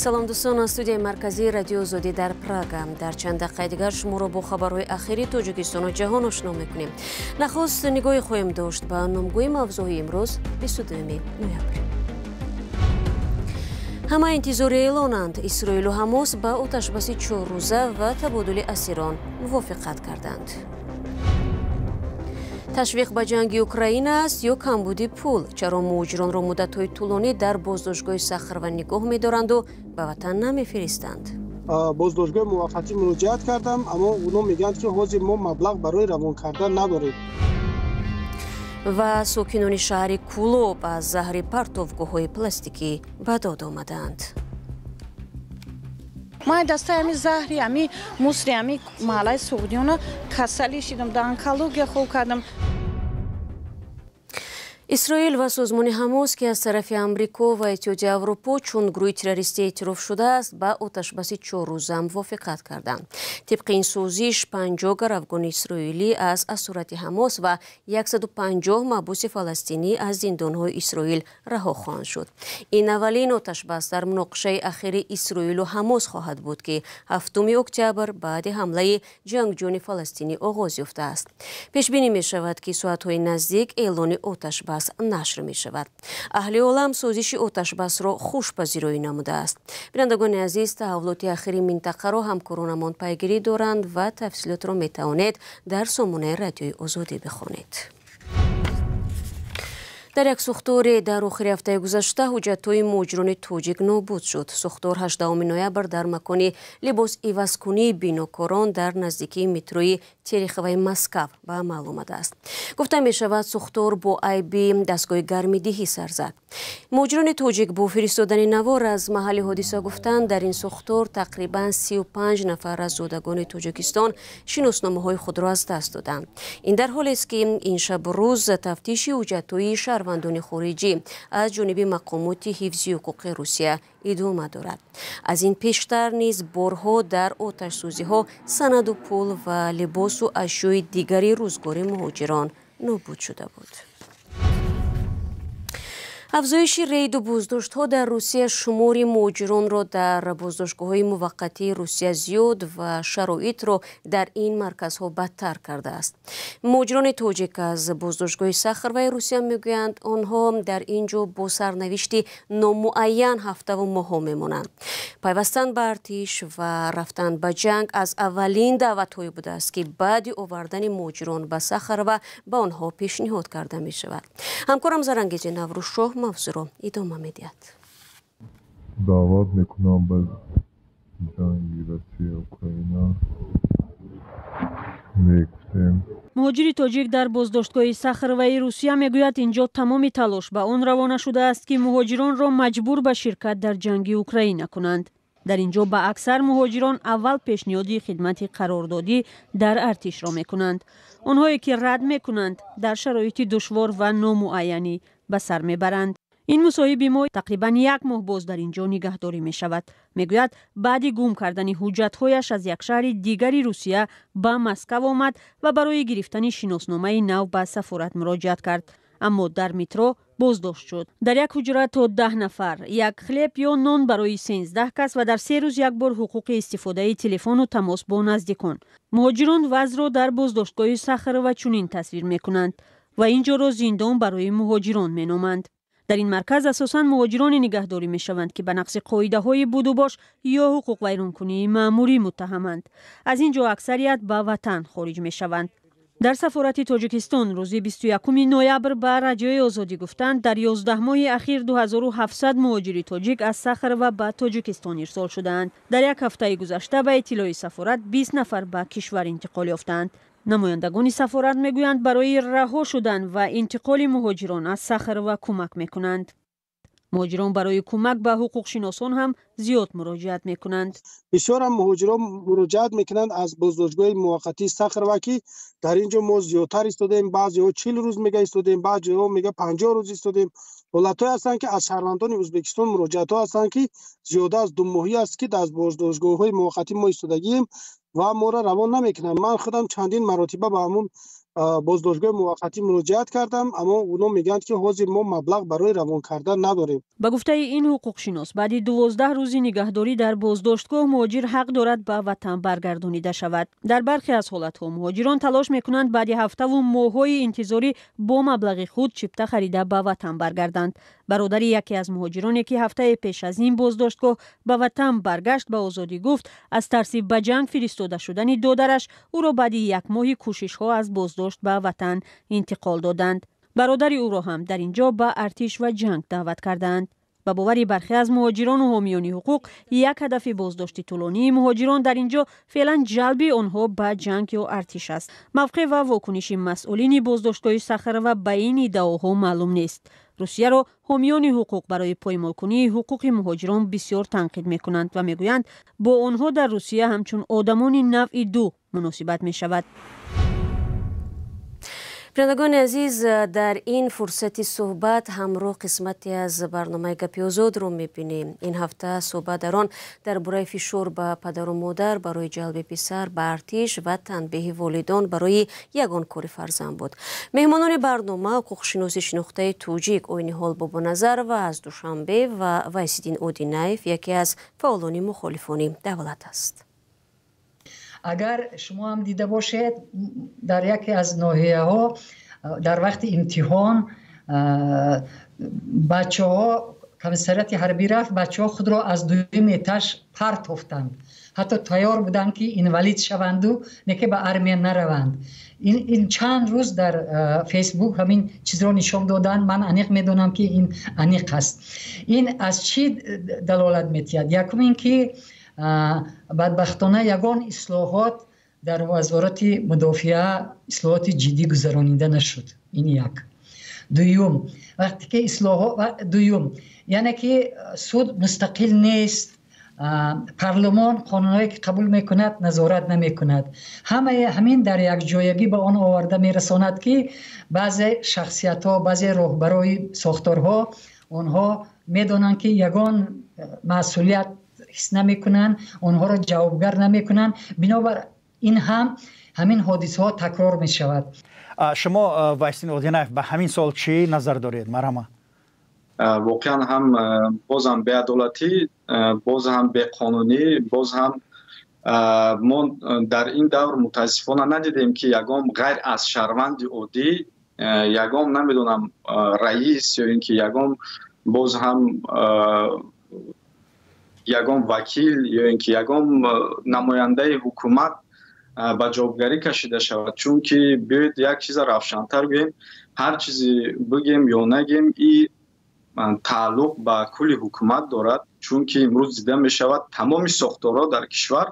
Салом, дӯстон, аз студияи марказии Радиои Озодӣ дар Прага. Дар чанд дақиқаи дигар шуморо бо хабарҳои ахири Тоҷикистону ҷаҳон ошно мекунем. Нахуст нигоҳе хоҳем дошт ба номгӯи мавзӯъҳои имрӯз, 22 ноябр. Ҳама интизори эълонанд. Исроилу Ҳамос ба оташбаси чоррӯза ва табодули асирон мувофиқат карданд. Ташвиқ ба ҷанги Украина аст ё камбуди пул? Чаро муҳоҷиронро муддатҳои тӯлонӣ дар боздоштгоҳи Сахарова нигоҳ медоранду ба ватан намефиристанд? Боздоштгоҳи муваққатӣ муроҷиат кардам, аммо онҳо мегӯянд, ки ҳозир мо маблағ барои равон кардан надорем. Ва сокинони шаҳри Кӯлоб аз заҳри партовгоҳҳои пластикӣ ба дод омадаанд. Ман дастаи ами заҳри, ами мусри, ами маҳаллаи Суғдиёна касалӣ шидам, дар онкология хоб кардам. Исроил ва созмони Ҳамос, ки аз тарафи Амрико ва Иттиҳоди Аврупо чун гурӯҳи террористӣ эътироф шудааст, ба оташбаси чоррӯза мувофиқат карданд. Тибқи ин созиш, 50 гаравгони исроилӣ аз асорати Ҳамос ва 150 маҳбуси фаластинӣ аз зиндонҳои Исроил раҳо хоҳанд шуд. Ин аввалин оташбас дар муноқишаи ахири Исроилу Ҳамос хоҳад буд, ки 7 октябр баъди ҳамлаи ҷангҷӯёни фаластинӣ оғоз ёфтааст. Пешбинӣ мешавад, ки соатҳои наздик эълони оташбас нашр мешавад. Аҳли олам созиши оташбасро хушпазироӣ намудааст. Бинандагони азиз, таҳаввулоти ахири минтақаро ҳамкоронамон пайгирӣ доранд ва тафсилотро метавонед дар сомонаи Радиои Озодӣ бихонед. Дар як сӯхторе дар охири ҳафтаи гузашта ҳуҷҷатҳои муҳоҷирони тоҷик нобуд шуд. Сӯхтор 18 ноябр дар макони либосивазкунии бинокорон дар наздикии метрои Тереховаи Москав ба амал омадааст. Гуфта мешавад, сӯхтор бо айби дастгоҳи гармидиҳӣ сар зад. Муҳоҷирони тоҷик бо фиристодани навор аз маҳалли ҳодиса гуфтанд, дар ин сӯхтор тақрибан 35 нафар аз зодагони Тоҷикистон шиносномаҳои худро аз даст доданд. Ин дар ҳолест, ки ин шабу рӯз тафтиши ҳуҷҷатҳои шаҳрвандони хориҷӣ аз ҷониби мақомоти ҳифзи ҳуқуқи Русия идома дорад. Аз ин пештар низ борҳо дар оташсӯзиҳо санаду пул ва либосу ашёи дигари рӯзгори муҳоҷирон нобуд шуда буд. Афзоиши рейду боздоштҳо дар Русия шумори муҳоҷиронро дар боздоштгоҳҳои муваққатии Русия зиёд ва шароитро дар ин марказҳо бадтар кардааст. Муҳоҷирони тоҷик аз боздоштгоҳи Сахароваи Русия мегӯянд, онҳо дар ин ҷо бо сарнавишти номуайян ҳафтаву моҳҳо мемонанд. Пайвастан ба артиш ва рафтан ба ҷанг аз аввалин даъватҳое будааст, ки баъди овардани муҳоҷирон ба Сахарова ба онҳо пешниҳод карда мешавад. Ҳамкорам Зарангези Наврӯзшоҳ мавзӯъро идома медиҳад. Даъват мекунам ба ҷанги Россия Украина, мегуфтем. Муҳоҷири тоҷик дар боздоштгоҳи Сахароваи Русия мегӯяд, инҷо тамоми талош ба он равона шудааст, ки муҳоҷиронро маҷбур ба ширкат дар ҷанги Украина кунанд. Дар ин ҷо ба аксар муҳоҷирон аввал пешниҳоди хидмати қарордодӣ дар артишро мекунанд. Онҳое ки рад мекунанд, дар шароити душвор ва номуайянӣ ба сар мебаранд. Ин мусоҳиби мо тақрибан як моҳ боз дар ин ҷо нигаҳдорӣ мешавад. Мегӯяд, баъди гум кардани ҳуҷҷатҳояш аз як шаҳри дигари Русия ба Москав омад ва барои гирифтани шиносномаи нав ба сафорат муроҷиат кард, аммо дар метро боздошт шуд. Дар як ҳуҷра то 10 нафар, як хлеб ё нон барои 13 кас ва дар 3 рӯз як бор ҳуқуқи истифодаи телефону тамос бо наздикон. Муҳоҷирон вазъро дар боздоштгоҳи Сахарова чунин тасвир мекунанд ва ин ҷоро зиндон барои муҳоҷирон меноманд. Дар ин марказ асосан муҳоҷироне нигаҳдорӣ мешаванд, ки ба нақзи қоидаҳои будубош ё ҳуқуқвайронкунии маъмурӣ муттаҳаманд. Аз ин ҷо аксарият ба ватан хориҷ мешаванд. Дар сафорати Тоҷикистон рӯзи 21 ноябр ба Радиои Озодӣ гуфтанд, дар 11 моҳи ахир 2700 муҳоҷири тоҷик аз Сахарова ба Тоҷикистон ирсол шудаанд. Дар як ҳафтаи гузашта, ба иттилои сафорат, 20 нафар ба кишвар интиқол ёфтаанд. Намояндагони сафорат мегӯянд, барои раҳо шудан ва интиқоли муҳоҷирон аз Сахарова кӯмак мекунанд. Муҳоҷирон барои кӯмак ба ҳуқуқшиносон ҳам зиёд муроҷиат мекунанд. Бисёрам муҳоҷирон муроҷиат мекунанд аз боздоштгоҳи муваққатии Сахарова, ки дар ин ҷо мо зиёдтар истодаем. Баъзеҳо 40 рӯз мега истодаем, баъзеҳо мега 50 рӯз истодаем. Ҳолатҳое ҳастанд, ки аз шаҳрвандони Ӯзбекистон муроҷиатҳо ҳастанд, ки зиёда аз 2 моҳӣ аст, ки дар боздоштгоҳҳои муваққатӣ мо истодагием ва моро равон намекунанд. Ман худам чандин маротиба ба ҳамун Боздоштгоҳи муваққатӣ муроҷиат кардам, аммо онҳо мегӯянд, ки ҳозир мо маблағ барои равон кардан надорем. Ба гуфтаи ин ҳуқуқшинос, баъди 12 рӯзи нигаҳдорӣ дар боздоштгоҳ муҳоҷир ҳақ дорад ба ватан баргардонида шавад. Дар бархе аз ҳолатҳо муҳоҷирон талош мекунанд баъди ҳафтаву моҳҳои интизорӣ бо маблағи худ чипта харида ба ватан баргарданд. Бародари яке аз муҳоҷироне, ки ҳафтаи пеш аз ин боздоштгоҳ ба ватан баргашт, ба Озодӣ гуфт, аз тарси ба ҷанг фиристода шудани додараш ӯро баъди як моҳи кӯшишҳо аз боздошт ба ватан интиқол доданд. Бародари ӯро ҳам дар ин ҷо ба артиш ва ҷанг даъват кардаанд. Ба бовари бархе аз муҳоҷирону ҳомиёни ҳуқуқ, як ҳадафи боздошти тӯлонии муҳоҷирон дар ин ҷо феълан ҷалби онҳо ба ҷанг ё артиш аст. Мавқеъ ва вокуниши масъулини боздоштгоҳи Сахарова ба ин иддаоҳо маълум нест. Русияро ҳомиёни ҳуқуқ барои поймолкунии ҳуқуқи муҳоҷирон бисёр танқид мекунанд ва мегӯянд, бо онҳо дар Русия ҳамчун одамони навъи ду муносибат мешавад. Бинандагони азиз, дар ин фурсати суҳбат ҳамроҳ қисмате аз барномаи «Гапи озодро» мебинем. Ин ҳафта суҳбат дар он дар бораи фишор ба падару модар барои ҷалби писар ба артиш ва танбеҳи волидон барои ягон кори фарзанд буд. Меҳмонони барнома ҳуқуқшиноси шинохтаи тоҷик Ойниҳол Бобоназарова аз Душанбе ва Вайсиддин Одинаев, яке аз фаъолони мухолифони давлат аст. Агар шумо ҳам дида бошед, дар яке аз ноҳияҳо дар вақти имтиҳон бачаҳо, комиссариати ҳарбӣ рафт, бачаҳо худро аз дуюм этаж партофтанд, ҳатто тайёр буданд, ки инвалид шаванду не ки ба армия нараванд. Ин чанд рӯз дар Фейсбук ҳамин чизро нишон доданд. Ман аниқ медонам, ки ин аниқ аст. Ин аз чӣ далолат метиҳад? Якум ин ки бадбахтона ягон ислоҳот дар Вазорати мудофиа, ислоҳоти ҷиддӣ гузаронида нашуд. Ин як. Дуюм, вақте ки ислоҳот, дуюм, яъне ки суд мустақил нест, парлумон қонунҳое ки қабул мекунад, назорат намекунад. Ҳамаи ҳамин дар якҷоягӣ ба он оварда мерасонад, ки баъзе шахсиятҳо, баъзе роҳбарои сохторҳо, онҳо медонанд, ки ягон масъулият ҳис намекунанд, онҳоро ҷавобгар намекунанд. Бинобар ин ҳам ҳамин ҳодисаҳо такрор мешавад. Шумо, Вайсиддин Одинаев, ба ҳамин суол чӣ назар доред? Марҳама. Воқеан ҳам боз ҳам беадолатӣ, боз ҳам беқонунӣ, боз ҳам мо дар ин давр мутаассифона надидем, ки ягон ғайр аз шаҳрванди оддӣ, ягон, намедонам, раис ё ин ки ягон боз ҳам ягон вакил ё ин ки ягон намояндаи ҳукумат ба ҷавобгарӣ кашида шавад. Чунки биёед, як чиза равшантар гӯем: ҳар чизе бигем ё нагем, и тааллуқ ба кулли ҳукумат дорад, чунки имрӯз дида мешавад, тамоми сохторҳо дар кишвар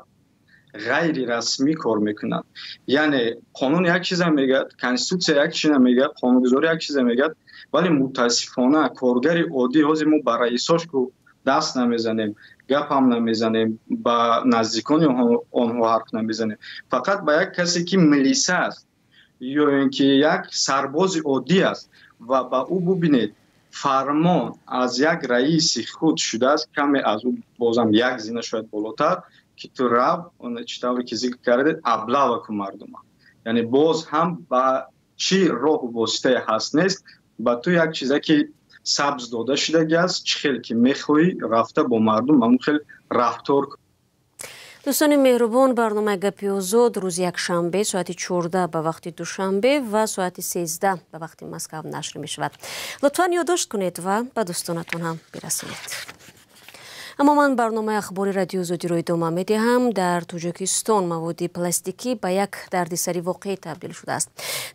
ғайрирасмӣ кор мекунанд. Яъне қонун як чиза мегӯяд, конститутсия як чиза мегӯяд, қонунгузорӣ як чиза мегӯяд, вале мутаассифона коргари оддӣ, ҳозир мо ба раисош ку даст намезанем, гапам намезанем, ба наздикони онҳо ҳарф намезанем, фақат ба як касе ки милиса аст ё ин ки як сарбози оддӣ аст ва ба ӯ бубинед, фармон аз як раиси худ шудааст, каме аз ӯ бозам як зина шояд болотар, ки ту рав, чӣ тавре ки зикр кардед, облава кун мардума. Яъне боз ҳам ба чӣ роҳу воситае ҳаст нест, ба ту як чизе ки сабз дода шудагӣ аст, чӣ хел ки мехоҳӣ, рафта бо мардум ҳамон хел рафтор. Дӯстони меҳрубон, барномаи «Гапи озод» рӯзи якшанбе соати 14 ба вақти Душанбе ва соати 13 ба вақти Москав нашр мешавад. Лутфан ёддошт кунед ва ба дӯстонатон ҳам бирасонед. Аммо ман барномаи ахбори Радиои Озодиро идома медиҳам. Дар Тоҷикистон маводи пластикӣ ба як дардисари воқеӣ табдил шудааст.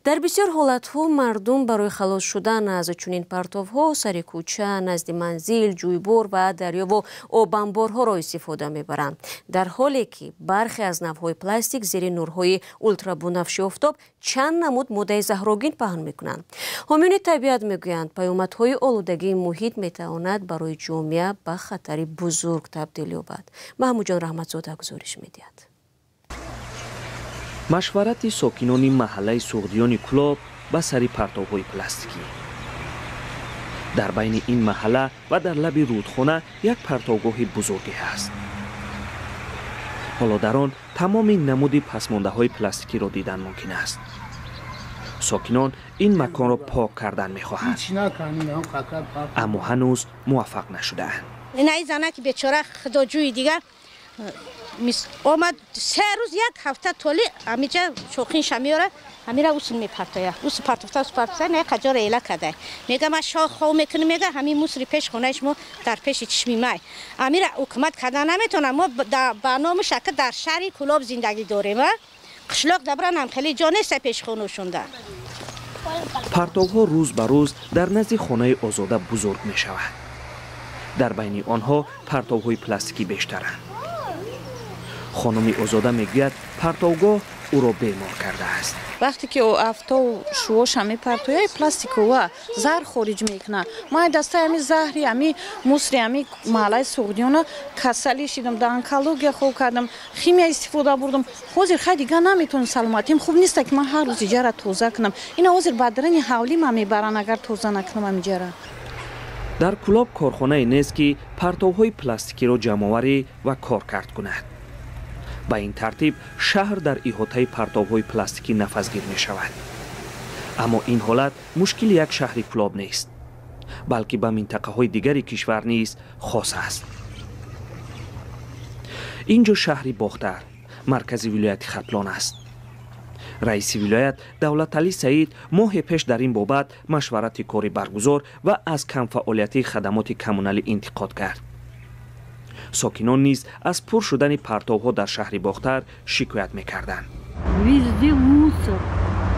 Дар бисёр ҳолатҳо мардум барои халос шудан аз чунин партовҳо сари кӯча, назди манзил, ҷӯйбор ва дарёву обанборҳоро истифода мебаранд, дар ҳоле ки бархе аз навъҳои пластик зери нурҳои ултрабунафши офтоб чанд намуд моддаи заҳрогин паҳн мекунанд. Ҳомиёни табиат мегӯянд, паёмадҳои олудагии муҳит метавонад барои ҷомеа ба хатари бузург табдил ёбад. Маҳмудҷон Раҳматзода гузориш медиҳад. Машварати сокинони маҳаллаи Суғдиёни Кӯлоб ба сари партовҳои пластикӣ. Дар байни ин маҳалла ва дар лаби рӯдхона як партовгоҳи бузурге ҳаст. Ҳоло дар он тамоми намуди пасмондаҳои пластикиро дидан мумкин аст. Сокинон ин маконро пок кардан мехоҳанд, аммо ҳанӯз муваффақ нашудаанд. Инаи занаки бечора худоҷӯи дигар омад 3 рӯз як ҳафта толи амиҷа чоқинша меёра, ҳамира усн мепартоя. Ус партофта, ус партофта, не қаҷора эла кадай. Мега ма шох хов мекунем, мега ҳамин мусри пеш хонаи шумо дар пеши чишми май. Амира ҳукумат карда наметавонад. Мо ба номи шака дар шаҳри Кӯлоб зиндагӣ дорем, а? Қишлоқ дабранам хеле ҷо нест пеш хонашонда. Партовҳо рӯз ба рӯз дар назди хонаи Озода бузург мешавад. Дар байни онҳо партовҳои пластикӣ бештаранд. Хонуми Озода мегӯяд, партовгоҳ ӯро бемор кардааст. Вақте ки афтов шуоша мепартояй, пластикова заҳр хориҷ мекунад. Ман дастаи ҳами заҳри ҳами мусри ҳами маҳаллаи Суғдиёна касалӣ шидам, дар онкология хоб кардам, химия истифода бурдам. Ҳозир хай дигар наметавонам, саломатиам хуб нест, ки ман ҳар рӯз иҷара тоза кунам. Ина ҳозир ба дарани ҳавлӣ ман мебаранд, агар тоза накунам ҳамиҷара. Дар Кӯлоб корхонае нест, ки партовҳои пластикиро ҷамъоварӣ ва коркард кунад. Ба ин тартиб шаҳр дар иҳотаи партовҳои пластикӣ нафасгир мешавад. Аммо ин ҳолат мушкили як шаҳри Кӯлоб нест, балки ба минтақаҳои дигари кишвар низ хос аст. Ин ҷо шаҳри Бохтар, маркази вилояти Хатлон аст. Раиси вилоят Давлаталӣ Саид моҳе пеш дар ин бобат машварати корӣ баргузор ва аз камфаъолиятии хадамоти коммуналӣ интиқод кард. Сокинон низ аз пур шудани партовҳо дар шаҳри Бохтар шикоят мекарданд. Везде мусор.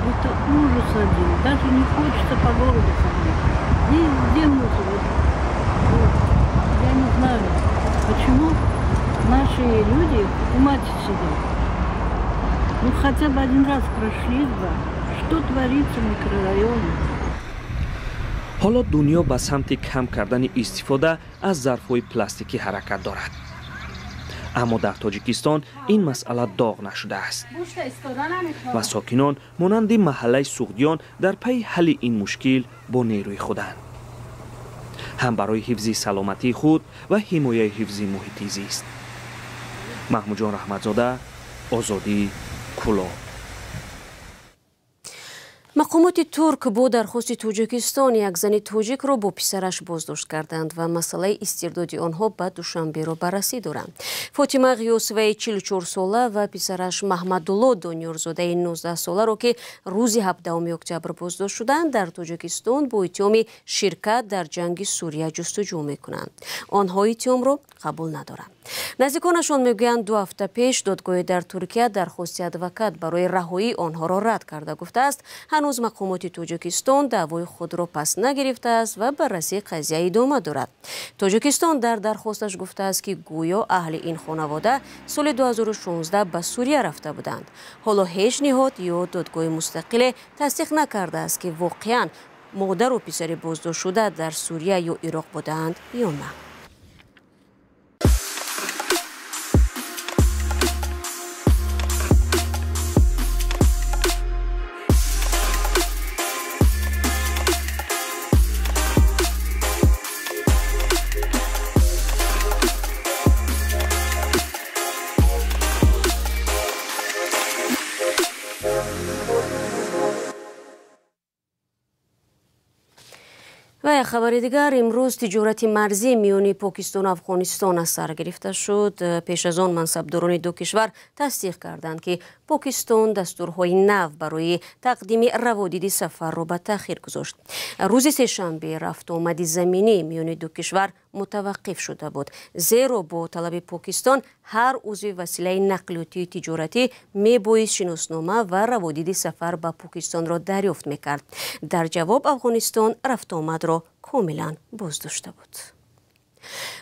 Это ужас один. Даже не хочется по городу ходить. Везде мусор. Вот. Я не знаю, почему наши люди в мате сидят. Ну хотя бы один раз прошлись бы, что творится в микрорайоне. Ҳоло дунё ба самти кам кардани истифода аз зарфҳои пластикӣ ҳаракат дорад. Аммо дар Тоҷикистон ин масъала доғ нашудааст ва сокинон монанди маҳаллаи Суғдиён дар пайи ҳалли ин мушкил бо нерӯи худанд, ҳам барои ҳифзи саломатии худ ва ҳимояи ҳифзи муҳити зист. Маҳмудҷон Раҳматзода, Озодӣ, Кӯлоб. Мақомоти турк бо дархости Тоҷикистон як зани тоҷикро бо писараш боздошт карданд ва масъалаи истирдоди онҳо ба Душанберо баррасӣ доранд. Фотима Ғиёсоваи 44-сола ва писараш Маҳмадулло Дониёрзодаи 19-соларо, ки рӯзи 17 октябр боздошт шуданд, дар Тоҷикистон бо иттиҳоми ширкат дар ҷанги Сурия ҷустуҷӯ мекунанд. Онҳо иттиҳомро қабул надоранд. Наздиконашон мегӯянд, 2 ҳафта пеш додгоҳе дар Туркия дархости адвокат барои раҳоии онҳоро рад карда гуфтааст, ҳанӯз мақомоти Тоҷикистон даъвои худро пас нагирифтааст ва баррасии қазия идома дорад. Тоҷикистон дар дархосташ гуфтааст, ки гӯё аҳли ин хонавода соли 2016 ба Сурия рафта буданд. Ҳоло ҳеҷ ниҳод ё додгоҳи мустақиле тасдиқ накардааст, ки воқеан модару писари боздоштшуда дар Сурия ё Ироқ будаанд ё на. Ва як хабари дигар, имрӯз тиҷорати марзӣ миёни Покистону Афғонистон аз сар гирифта шуд. Пеш аз он мансабдорони ду кишвар тасдиқ карданд, ки Покистон дастурҳои нав барои тақдими раводиди сафарро ба таъхир гузошт. Рӯзи сешанбе рафтуомади заминӣ миёни ду кишвар мутаваққиф шуда буд, зеро бо талаби Покистон ҳар узви василаи нақлиётии тиҷоратӣ мебоист шиноснома ва раводиди сафар ба Покистонро дарёфт мекард. Дар ҷавоб Афғонистон рафтуомадро комилан боздошта буд.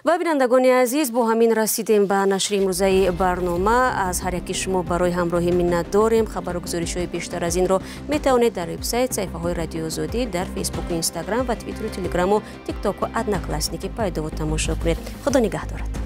Ва бинандагони азиз, бо ҳамин расидем ба нашри имрӯзаи барнома. Аз ҳар яки шумо барои ҳамроҳӣ миннат дорем. Хабару гузоришҳои бештар аз инро метавонед дар вебсайт, саҳифаҳои Радиои Озодӣ дар Фейсбуку, Инстаграм ва Твиттеру, Телеграму, Тиктоку, Одноклассники пайдову тамошо кунед. Худо нигаҳдорад.